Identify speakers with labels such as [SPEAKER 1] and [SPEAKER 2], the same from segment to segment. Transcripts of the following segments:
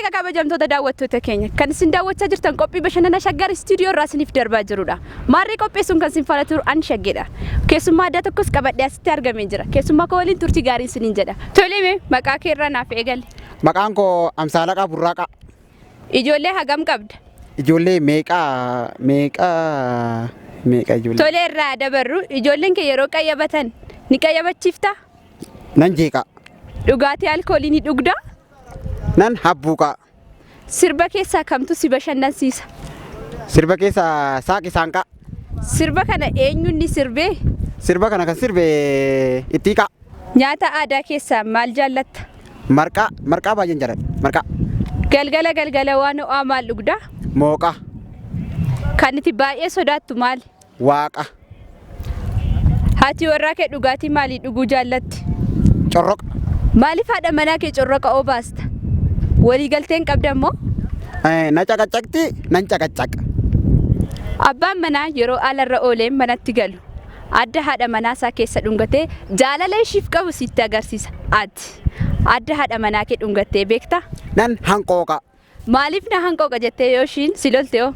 [SPEAKER 1] Egaa kabajamtoota daawwattoota keenya, kan isin daawwachaa jirtan qophii bashannana Shaggar Istuudiyoo irraa isiniif darbaa jirudha. Maarree qopheessuun kan isin faana turu an Shaggeedha. Keessummaa addaa tokkos qabadhee asitti argamee jira. Keessummaa koo waliin turtii gaarii isiniin jedha. Tole, mee maqaa kee irraa naaf eegali.
[SPEAKER 2] Maqaan koo Amsaalaqaa Burraaqaa.
[SPEAKER 1] Ijoollee hagam qabda?
[SPEAKER 2] Ijoollee meeqaa meeqaa meeqa ijoollee?
[SPEAKER 1] Tole, irraa dabarru, ijoolleen kee yeroo qayyabatan ni qayyabachiiftaa?
[SPEAKER 2] Nan jeeqaa.
[SPEAKER 1] Dhugaatii alkoolii ni dhugdaa?
[SPEAKER 2] Nan habbuuqaa.
[SPEAKER 1] Sirba keessaa kamtu si bashannansiisa?
[SPEAKER 2] Sirba keessa Saaqi Saanqaa.
[SPEAKER 1] Sirba kana eenyuun ni sirbee?
[SPEAKER 2] Sirba kana kan sirbe Ittiiqaa.
[SPEAKER 1] Nyaata aadaa keessaa maal jaallatta?
[SPEAKER 2] Marqaa, marqaa baay'een jaalladha. Marqaa.
[SPEAKER 1] Galgala galgala waan ho'aa maal dhugdaa?
[SPEAKER 2] Mooqa.
[SPEAKER 1] Kan itti baay'ee sodaattu maali?
[SPEAKER 2] Waaqa.
[SPEAKER 1] Haati warraa kee dhugaatii maalii dhuguu jaallatti?
[SPEAKER 2] Corroqa.
[SPEAKER 1] Maaliif haadha manaa kee corroqa obaasta? Waliigalteen qabda immoo?
[SPEAKER 2] Na caqacaqti, nan caqacaqa.
[SPEAKER 1] Abbaan manaa yeroo alarra oolee manatti galu adda haadha manaa isaa keessa dhungatee jaalala ishiif qabu sitti agarsiisa. Ati adda haadha manaa kee dhungattee beektaa?
[SPEAKER 2] Nan hanqooqa.
[SPEAKER 1] Maaliif na hanqooqa jettee yoo ishiin si lolte hoo?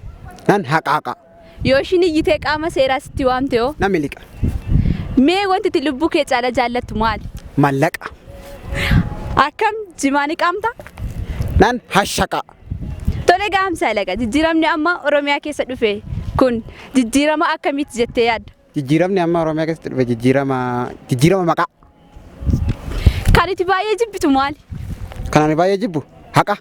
[SPEAKER 2] Nan haqaaqa.
[SPEAKER 1] Yoo ishiin iyyitee qaama seeraa sitti waamte hoo?
[SPEAKER 2] Nan miliqa.
[SPEAKER 1] Mee wanti itti lubbuu kee caala jaallattu maali?
[SPEAKER 2] Mallaqa.
[SPEAKER 1] Akkam, jimaa ni qaamta?
[SPEAKER 2] Nan hashaqa.
[SPEAKER 1] Tole gahamsa laqa, jijjiiramni amma Oromiyaa keessa dhufe kun jijjiirama akkamiiti jettee yaadda?
[SPEAKER 2] Jijjiiramni amma Oromiyaa keessatti dhufe jijjiirama maqaa.
[SPEAKER 1] Kan itti baay'ee jibbitu maali?
[SPEAKER 2] Kan ani baay'ee jibbu haqa.